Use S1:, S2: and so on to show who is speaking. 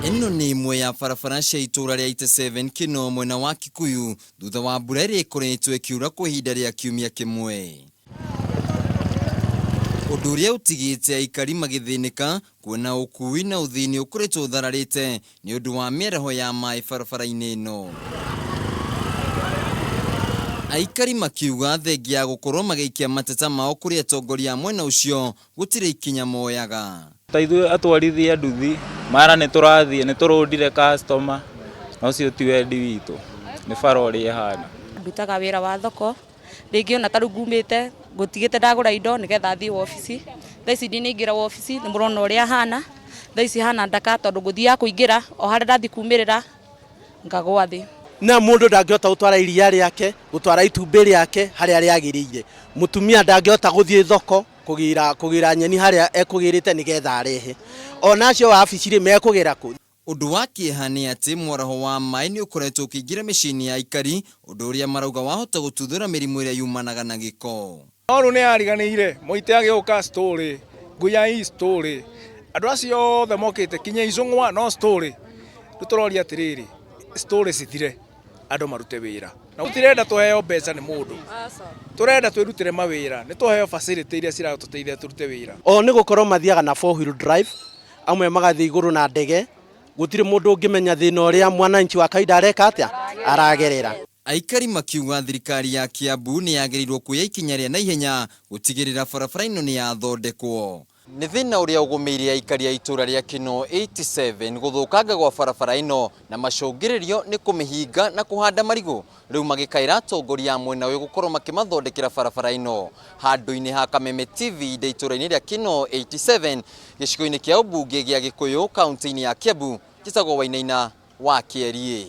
S1: Ĩno nĩ ĩmwe ya barabara cia itũũra rĩa 87 Kinoo mwena wa Kikuyu thutha wa mbura ĩrĩa ĩkoretwo ĩkiura kwa ihinda rĩa kiumia kĩmwe. Ũndũ ũrĩa ũtigĩte aikari magĩthĩnĩka kuona ũkui na ũthii nĩ ũkoretwo ũthararĩte nĩ ũndũ wa mĩaraho ya maĩ barabara-inĩ ĩno. Aikari makiuga thengia ya gũkorwo magĩikia mateta mao kũrĩ atongoria a mwena ũcio gũtirĩ ikinya moyaga.
S2: Ta ithuĩ atwarithia nduthi mara nĩ tũrathiĩ nĩ tũrũndire customer na ũcio ti wendi witũ nĩ bara ũrĩa ĩhana.
S3: Ndutaga wĩra wa thoko rĩngĩ ona ta rĩu ngumĩte ngũtigĩte ndagũra indo nĩgetha thiĩ wabici, thaa ici ndinaingĩra wabici nĩ mũrona ũrĩa hana, thaa ici hana ndaka tondũ ngũthiaga kũingĩra o harĩa ndathiĩ kumĩrĩra ngagwa thĩ.
S4: Na mũndũ ndangĩhota gũtwara iria rĩake, gũtwara itumbĩ rĩake harĩa rĩagĩrĩire. Mũtumia ndangĩhota gũthiĩ thoko kũgĩra kũgĩra nyeni harĩa ekũgĩrĩte nĩgetha arehe. Ona acio wabici rĩ mekũgĩra kũ?
S1: Ũndũ wa kĩeha nĩ atĩ mwaraho wa maĩ nĩ ũkoretwo ũkĩingĩra mĩciĩ-inĩ ya aikari, ũndũ ũrĩa marauga wahota gũtuthũra mĩrimũ ĩrĩa yumanaga na gĩko.
S5: No rĩu nĩ ariganĩire, Mũite agĩũka story, Nguyai story, andũ acio othe mokĩte kinya Icũng'wa no story. Rĩu tũroria atĩrĩrĩ, story cithire, andũ marute wĩra. Na tũtirenda tũheo mbeca nĩ mũndũ, tũrenda twĩrutĩre mawĩra, nĩ tũheo facility iria ciratũteithia tũrute wĩra.
S4: O nĩ gũkorwo mathiaga na 4 wheel drive, amwe magathiĩ igũrũ na ndege, gũtirĩ mũndũ ũngĩmenya thĩna ũrĩa mwananchi wa kawaida areka atĩa aragerera.
S1: Aikari makiuga thirikari ya Kiambu nĩ yagĩrĩirwo kuoya ikinya rĩa naihenya gũtigĩrĩra barabara ĩno nĩ yathondekwo. Nĩ thĩna ũrĩa ũgũmĩire aikari a itũũra rĩa Kinoo 87 gũthũkanga gwa barabara ĩno na macũngĩrĩrio nĩ kũmĩhinga na kũhanda marigũ rĩu magĩkaĩra atongoria a mwena ũyũ gũkorwo makĩmathondekera barabara ĩno. Handũ-inĩ ha Kameme TV ndĩ itũũra-inĩ rĩa Kinoo 87 gĩcigo-inĩ kĩa ũmbunge gĩa Gĩkũyũ kaunti-inĩ ya Kiambu, njĩtagwo Wainaina wa Kĩeriĩ.